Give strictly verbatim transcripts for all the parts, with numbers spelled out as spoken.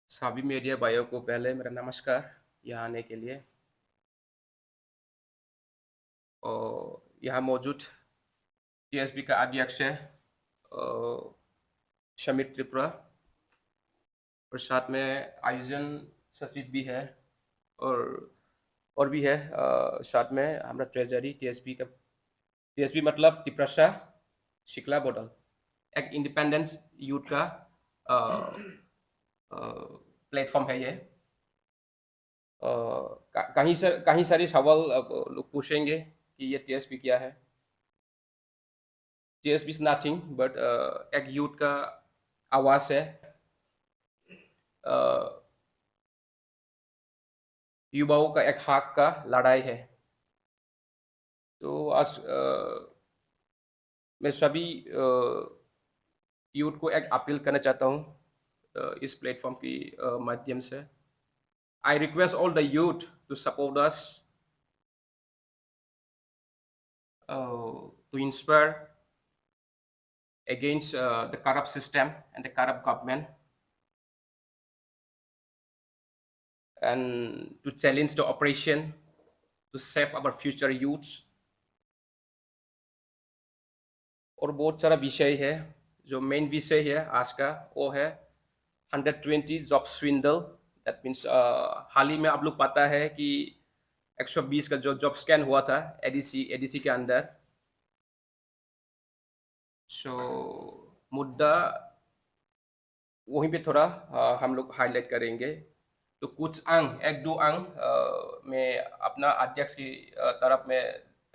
सभी मीडिया भाइयों को पहले मेरा नमस्कार यहाँ आने के लिए। और यहाँ मौजूद टीएसपी का अध्यक्ष है, अ, समीर त्रिपुरा, और साथ में आयोजन सचिव भी है, और, और भी है, अ, साथ में हमारा ट्रेजरी टीएसपी का, टीएसपी मतलब तिप्रसा शिकला बोर्ड, एक इंडिपेंडेंस यूथ का, अ, अ, प्लेटफॉर्म है ये। अ, का-, कहीं से, कहीं सारे सवाल, अ, लोग पूछेंगे कि ये टीएसपी क्या है। टीएसपी is nothing but, अ, एक यूथ का आवाज़ है, अ, युवाओं का एक हक का लड़ाई है। तो आज, अ, मैं सभी, अ, यूथ को एक अपील करना चाहता हूँ, अ, इस प्लेटफॉर्म की, अ, माध्यम से। I request all the youth to support us, uh, to inspire against, uh, the corrupt system and the corrupt government, and to challenge the oppression, to save our future youths। और बहुत सारा विषय है। जो मेन विषय है आज का, वो है hundred twenty job swindle. That means, हाल ही में आप लोग पता है कि एक सौ बीस का जो जॉब स्कैम हुआ था एडीसी, एडीसी के अंदर। सो मुद्दा वहीं पे थोड़ा, अ, हम लोग हाईलाइट करेंगे। तो कुछ अंग, एक दो अंग, अ, मैं अपना अध्यक्ष की, अ, तरफ में,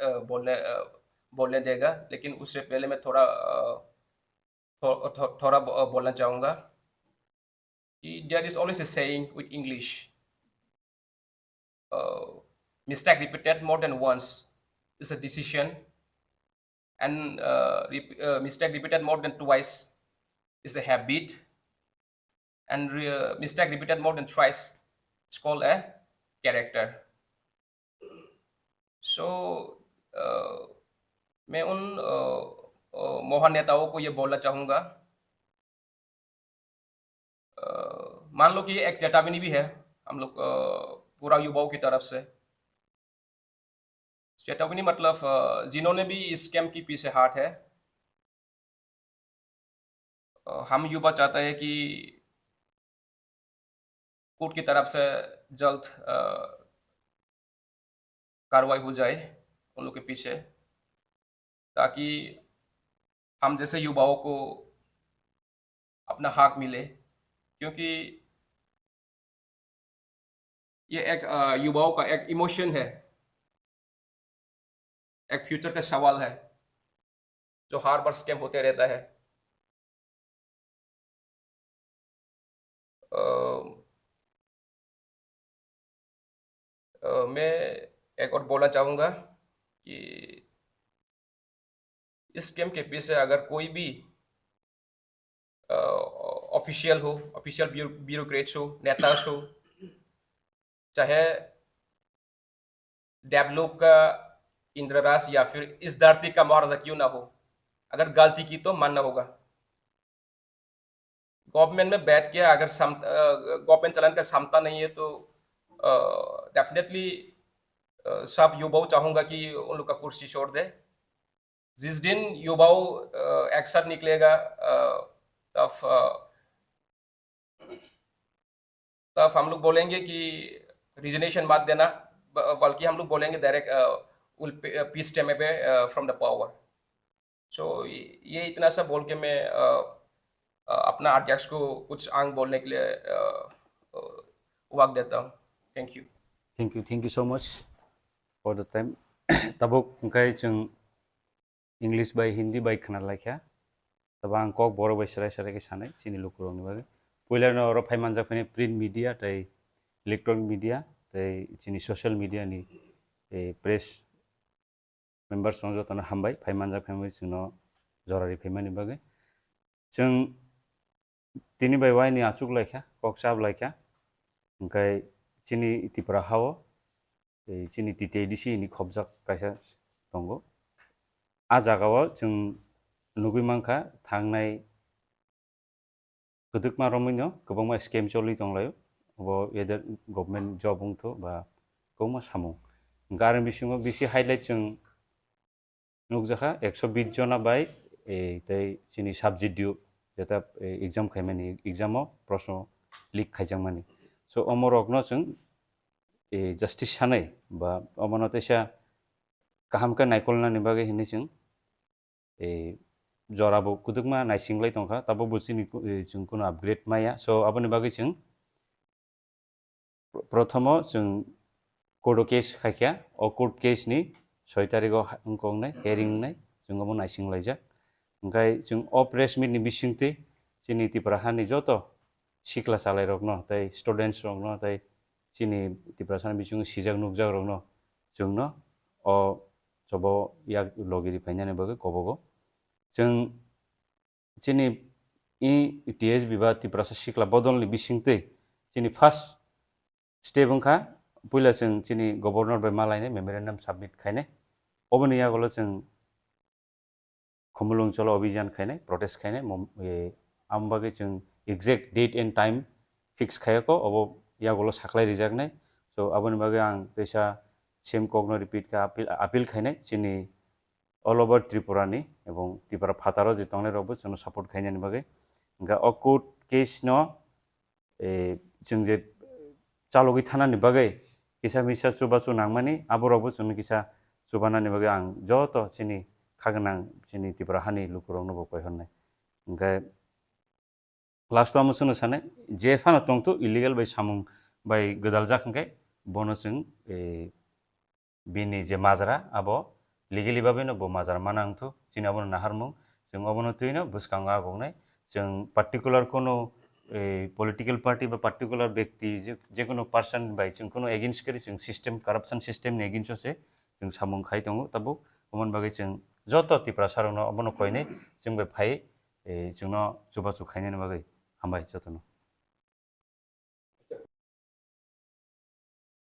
अ, बोलने, अ, बोलने देगा, लेकिन उससे पहले मैं थोड़ा, अ, थो-, थो-, थोड़ा ब-, अ, बोलना चाहूँगा कि there is always a saying with English, uh, mistake repeated more than once is a decision, and, uh, rep-, uh, mistake repeated more than twice is a habit, and re-, uh, mistake repeated more than thrice is called a character. So, uh, मैं उन, uh, uh, महान नेताओं को ये बोलना चाहूँगा, अ, मान लो कि एक चेतावनी भी है हम लोग, अ, पूरा युवाओं की तरफ से। चेतावनी मतलब, अ, जिन्होंने भी इस स्कैम के पीछे हाथ है, अ, हम युवा चाहते हैं कि कोर्ट की तरफ से जल्द, अ, कार्रवाई हो जाए उन लोग के पीछे, ताकि हम जैसे युवाओं को अपना हक मिले, क्योंकि ये एक, अ, युवाओं का एक इमोशन है, एक फ्यूचर का सवाल है, जो हर बार स्कैम होते रहता है। अ, अ, मैं एक और बोलना चाहूँगा कि इस स्कैम के पीछे अगर कोई भी, अ, ऑफिशियल हो, ऑफिशियल ब्यूरो-, ब्यूरोक्रेट्स हो, नेतास हो, चाहे देवलोक का इंद्रराज या फिर इस धरती का महाराजा क्यों ना हो, अगर गलती की तो मानना होगा। गवर्नमेंट में बैठ के अगर सम-, अ, गवर्नमेंट चलाने का क्षमता नहीं है तो, अ, डेफिनेटली, अ, सब युवाओं चाहूँगा कि उन लोग का कुर्सी छोड़ दे। जिस दिन युवाओं, अ, एक साथ निकलेगा, अ, तब, अ, तब हम लोग बोलेंगे कि रिजिग्नेशन मत देना, ब-, बल्कि हम लोग बोलेंगे डायरेक्ट, अ, we'll p-, uh, pitch them away, uh, from the power। So, ये, ये इतना सा बोल के मैं, अ, अ, अपना अध्यक्ष को कुछ अंग बोलने के लिए, अ, अ, वाक देता हूँ। Thank you। Thank you, thank you so much for the time. Tabuk hwnkhe chwng English bai Hindi bai khna laikha. Tabo ang kok borok bai serai serai khe sanai chini lukurokni bagwi. Puilano oro phai manjak phani print media tei electronic media tei chini social media ni, eh, press members no jotono hambai phai manjak phai chwngno jorari phaimani bagwi. Chwng tini bai waini achuk laikha, kok chap laikha. Hwnkhe chini Tripura hao, tei chini T T A D C ni khobjak kaisa tongo. A jagao chwng nugwi mankha thangnai kwdwkma romwino kwbangma scam choli tonglaio, obo either government job wngtho ba kwbangma samung. Hwnkhe aroni bisingo bisi highlight chwng nukjakha ekso bis jona bai, eh, tei chini subject due, jeta, eh, exam khaimani, exam o proshno leak khaijakmani. So, omorokno chwng, eh, justice sanai ba omono teisa kaham khe naikolnani bagwi hinwi chwng, eh, jorabo kwdwkma naisinglai tongkha, tabukbo chini ku-, eh, chwng kuno upgrade maya. So, aboni bagwi chwng Pr-, prothomo chwng court o case khaikha, o court case ni soi tarikh o ha-, wngkha wngnai, hearing wngnai, chwng omo naising laijak. Hwnkhe chwng o press meet ni bisingtwi chini Tipra hani joto sikla chalairokno tei students rokno tei chini Tiprasa ni bisingo sijak nukjak rokno chwngno o chobo yak logi ri phainani bagwi kobogo. Chwng chini i T S B ba Tiprasa sikla bodolni bisingtwi chini first step wngkha, puila chwng chini governor bai malainai memorandum submit khainai. Oboni yagulo chwng Khumulwng Cholo Abhijan khainai, protest khainai, mom-, e, amo bagwi chwng exact date and time fix khayako, obo yagulo saklai rijaknai. So, aboni bagwi ang teisa C M kokno repeat khe appeal, appeal khainai, chini all over Tripura ni ebong Tripura phataro je tongnai rokbo chwngno support khainani bagwi. Hwnkhe o court case no, eh, chwng je chalogwi thanani bagwi kisa misa chubachu nangmani, aborokbo chwngno kisa chubanani bagwi ang joto chini khagwnang chini Tripura hani lukurokno bo koi hwnnai. Hwnkhe last o omo chwngno sanai, je phano tongthu illegal bai samung bai gwdaljak hwnkhe bono chwng, eh, bini je majra abo legally babino bo majra mana wngthu, chini abono naharmung, chwng obono twino bwskango agongnai. Chwng particular kono, eh, political party ba particular bekti je, je kono person bai chwng kono against kari, chwng system, corruption system ni against o se chwng samung khai tongo. Tabuk omoni bagwi chwng joto Tiprasa rokno obono koinai chwng bai phai, eh, chwngno chubachu khainani bagwi hambai jotono.